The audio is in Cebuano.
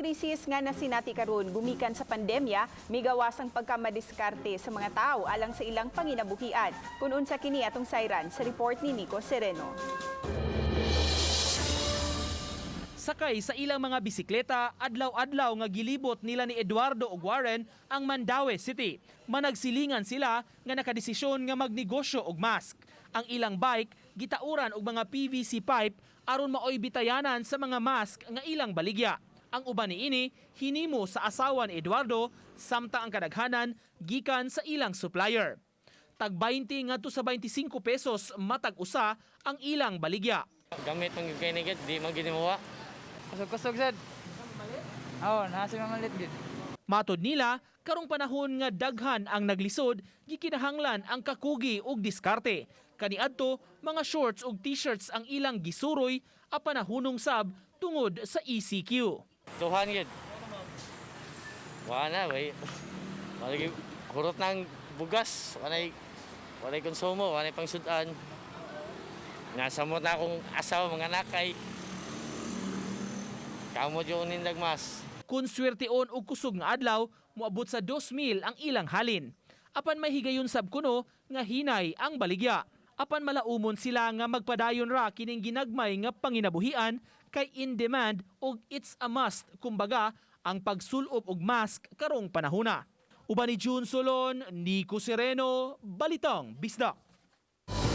Krisis nga nasinati karon gumikan sa pandemya, migawas ang pagkamadiskarte sa mga tao alang sa ilang panginabuhian. Kung unsa kini, atong sayran sa report ni Nico Sereno. Sakay sa ilang mga bisikleta, adlaw-adlaw nga gilibot nila ni Eduardo ug Warren ang Mandaue City. Managsilingan sila nga nakadesisyon nga magnegosyo og mask. Ang ilang bike gitauran og mga PVC pipe aron maoy bitayanan sa mga mask nga ilang baligya. Ang uban niini hinimo sa asawa ni Eduardo, samtang ang kadaghanan gikan sa ilang supplier. Tag 20 ngadto sa 25 pesos matag usa ang ilang baligya. Gamit man gyud kay ni gid, di man gid mawa. Kusog-kusog sad. Oo, naa sa mamalit gid. Matod nila, karong panahon nga daghan ang naglisod, gikinahanglan ang kakugi ug diskarte. Kaniadto, mga shorts ug t-shirts ang ilang gisuroy apan nahunong sab tungod sa ECQ. Tuhan gid. Wa na way. Wala gyud hurot ng bugas, walay konsumo, walay pangsud-an. Nasamot na akong asawa, mga nakay. Kamo jud nindag mas. Kung swerteon og kusog nga adlaw, moabot sa 2,000 ang ilang halin. Apan may higayon sab kuno nga hinay ang baligya. Apan malaumon sila nga magpadayon ra kining ginagmay nga panginabuhian kay in demand og it's a must kumbaga ang pagsulob og mask karong panahona. Uban ni June Solon, Nico Sereno, Balitang Bisdak.